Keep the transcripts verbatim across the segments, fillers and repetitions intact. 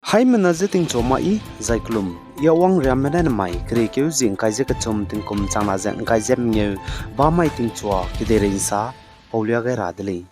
Haimena je tingchua ma i, zai kelum, i awang riamme ne nemai, keriekeu zie ngkai ze kechum tingkum changna ze ngkai ze mengeu, bamai tingchua, kedeirei nsa, paulia gai ra de lei.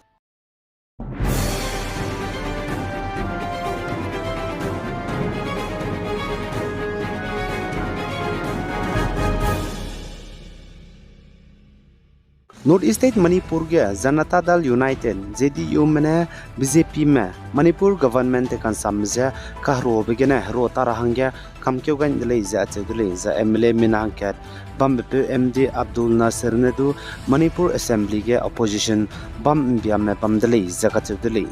North East State Manipur ge Janata Dal United, J D U me ne B J P me Manipur government te kansam ze kaheruabe gene herua ta ra hangge kamkeu gai de lei ze acheu de lei, zai M L A mina hangkat bambepeu M D Abdul Nasir ne du Manipur Assembly ge opposition bam mbiame bam de lei ze kacheu de lei.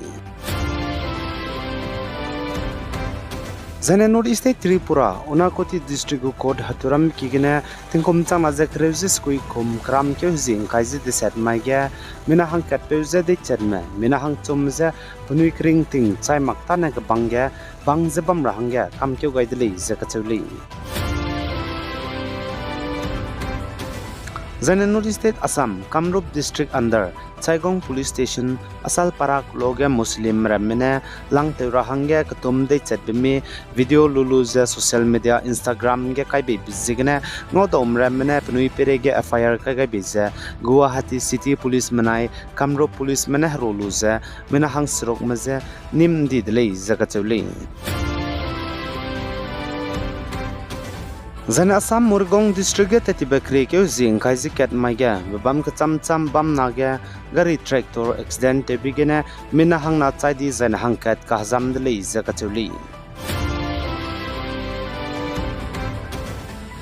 Zaine North East State Tripura, Unakoti District gu court heturam ki gene tingkum changna ze kereu ze sekui kum keramkeu zie ngkai ze deset mai ge, mina hangkatpeu ze deichatme, mina hangchum ze penui keringting chai mak tane kebang ge, bang ze bam ra hangge kamkeu gai de lei ze kacheu lei. Zaine North East State Assam, Kamrup District under, Saigong Police Station, Asalpara kelo ge Muslim ramme ne langtew ra hangge ketum deichatbe mi video lu lu ze social media Instagram ge kaibeibe ziegene ngaudaume ramme ne penui peireige F I R kai gaibe ze Guwahati City Police menai Kamrup Police me ne heru lu ze mina hangserukme ze nim di de lei ze kacheu lei. Zaine Assam Morgaon District ge tetibe keriekeu zie ngkai ze kat mai ge bebam kecham cham bam na ge gari tractor accident tewbe gene mina hangna chai di zaine hangkat kahezam de lei ze kacheu lei.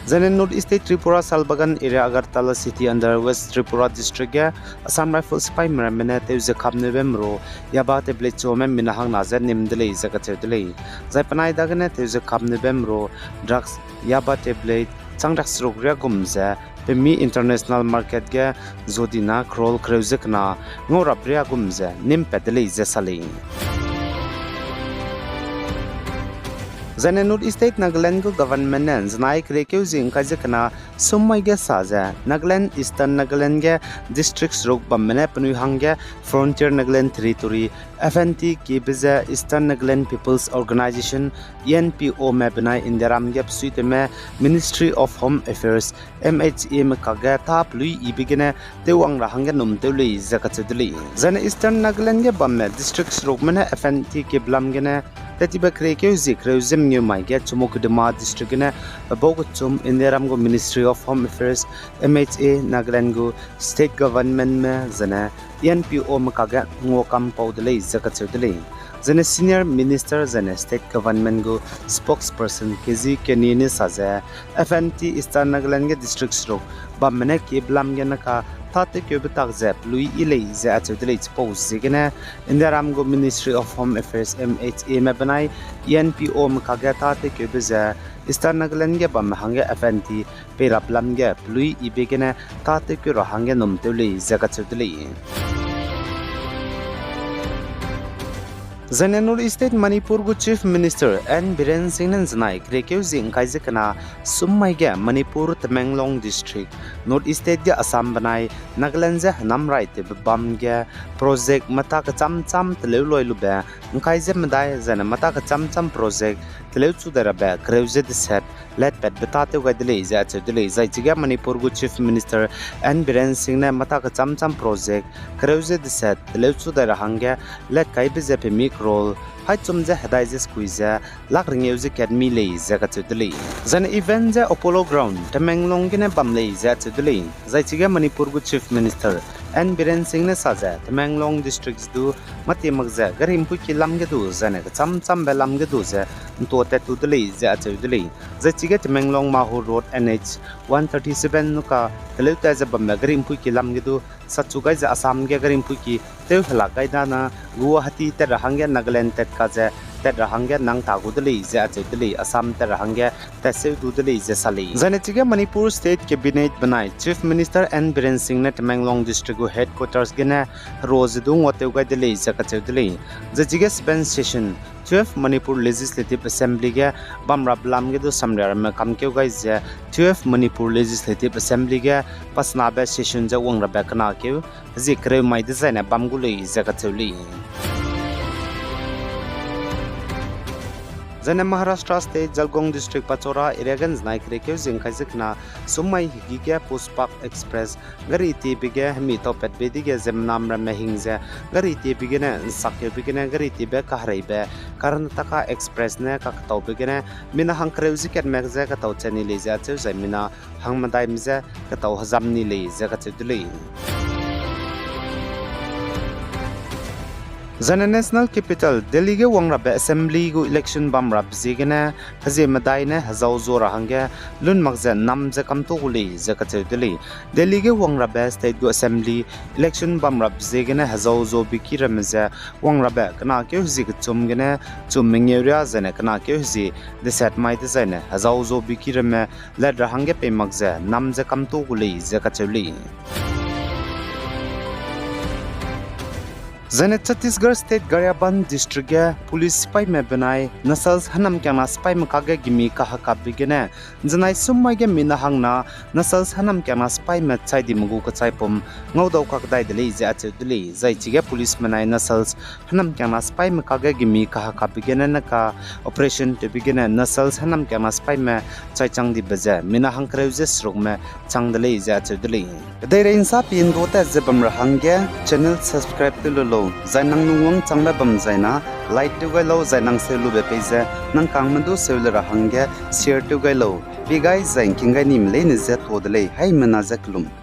Zaine North East State Tripura Salbagan area Agartala City under West Tripura District ge Assam Rifles sipaime ramme ne tew ze kapneube mru yaba tablet chuame mina hangna ze nim de lei ze kacheu de lei. Zai penai dagene tew ze kapneube mru drugs yaba tablet chang riakseruk riagum ze pemi international market ge zodina crore kereu ze kena ngaurap riagum ze nimpat de lei ze sa lei. Zaine North East State Nagaland gu government ne zenai keriekeu zie ngkai ze kena summai ge sa ze Nagaland, Eastern Nagaland ge district seruk bamme ne penui hangge Frontier Nagaland Territory, F N T kiebe ze Eastern Nagaland People's Organisation, E N P O me benai Indiaram ge besuitewme Ministry of Home Affairs, M H A me kakge tâ pelui yibe gene tewwang ra hangge num tew lei ze kacheu de lei. Zaine Eastern Nagaland ge bamme district serukme ne F N T kiebe lam gene tetibe keriekeu zie kereu ze mengeu mai ge Chumoukedima District gene pebau kechum Indiaram gu Ministry of Home Affairs, M H A, Nagaland gu state government me zaine E N P O me kakge nguakam pau de lei ze kacheu de lei. Zaine Senior Minister zaine State Government gu spokesperson K G Kenie ne sa ze, F N T Eastern Nagaland ge district seruk bamme ne kiebe lam gene ka tâtewkeube tak ze pelui yi lei ze acheu de lei chipau ziegene, Indiaram gu Ministry of Home Affairs, M H A me benai E N P O me kakge tâtewkeube ze Eastern Nagaland ge bamme hangge F N T peirap lam ge pelui yibe gene tâtewkeu ra hangge num tew lei ze kacheu de lei. Zaine North East State Manipur gu Chief Minister N Biren Singh ne zenai keriekeu zie ngkai ze kena summai ge Manipur Tamenglong District, North East State ge Assam benai Nagaland ze henam rai tewbe bam ge project mata kecham cham teleu loi lube ngkai ze medai zaine mata kecham cham project teleu chu dai rabe kereu ze deset letpatbe tâtew gai de lei ze acheu de lei. Zai chige Manipur gu Chief Minister N Biren Singh ne mata kecham cham project kereu ze deset teleu chu dai ra hangge letkaibe ze pemi crore haichum ze hedai ze sekui ze lakh rengeu ze kat mi lei ze kacheu de lei. Zaine event ze Apollo Ground, Tamenglong gene bam lei ze acheu de lei. Zai chige Manipur gu Chief Minister N Biren Singh ne sa ze Tamenglong District du mâtie mak ze gari mpuiki lam ge du zaine kecham chambe lam ge du ze ntuatat tu de lei ze acheu de lei. Zai chige Tamenglong Mahur Road N H one thirty-seven nu ka teleu tat ze bambe gari mpuiki lam ge du sachu gai ze Assam ge gari mpuiki tew helak gai dana Guwahati tat ra hangge Nagaland tat ka ze tat ra hangge nang ta gu de lei ze acheu de lei, Assam tat ra hangge tatseu du de lei ze sa lei. Zaine chige Manipur State Cabinet benai Chief Minister N Biren Singh ne Tamenglong District gu headquarters gene hero ze du nguatew gai de lei ze kacheu de lei. Zai chige seven session, twelve Manipur Legislative Assembly ge bamrap lam ge du samria ramme kamkeu gai ze twelve Manipur Legislative Assembly ge pasenabe session ze wang rabe kenakeu hezie kereu mai dezaine bam gu lei ze kacheu lei. Zaine Maharashtra State Jalgaon District Pachora area ge ’nzenai kerekeu zingkai ze kena summai hegî ge Pushpak Express gari tiebe ge hemi taupatbe dege ziemmena ramme hing ze gari tiebe gene ’nsakkeube gene gari tiebe kahereibe Karnataka Express ne kaketaube gene mina hangkereu ze katme ze ketau chat ni lei ze acheu zai mina hangmedaime je ketau hezam ni lei ze kacheu de lei. Zaine National Capital Delhi ge wangrabe Assembly gu election bamrabe ziegene hezie medai ne hezau zua ra hangge lun mak ze nam ze kamtu gu lei ze kacheu de lei. Delhi ge wangrabe state gu Assembly election bamrabe ziegene hezau zua biki ramme ze wangrabe kena keu hezie kechum gene chum mengeu ria zaine kena keu hezie deset mai dezaine hezau zua biki ramme let ra hangge pei mak ze nam ze kamtu gu lei ze kacheu lei. Zaine Chhattisgarh State Ghariaban District ge police sipaime benai Naxals hênamkiangna sipaime kage gimi kahekabe gene ’nzenai summai ge mina hangna Naxals hênamkiangna sipaime chai dime gu kechaipum ngaudau kakdai de lei ze acheu de lei. Zai chige policeme nai Naxals hênamkiangna sipaime kage gimi kahekabe gene ne ka operation tewbe gene Naxals hênamkiangna sipaime chaichang dibe ze mina hangkereu ze serukme chang de lei ze acheu de lei. Kedeirei ’nsa pindua tat ze bam ra hangge channel subscribe tew lu lau, zai nang lungwangchangbe bam zaina like tew gai lau, zai nang seu lube pei ze nang kangme du seu le ra hangge share tew gai lau. Pie gai zai ’ngking gai nime leine je tuâ de lei, haimena je kelum.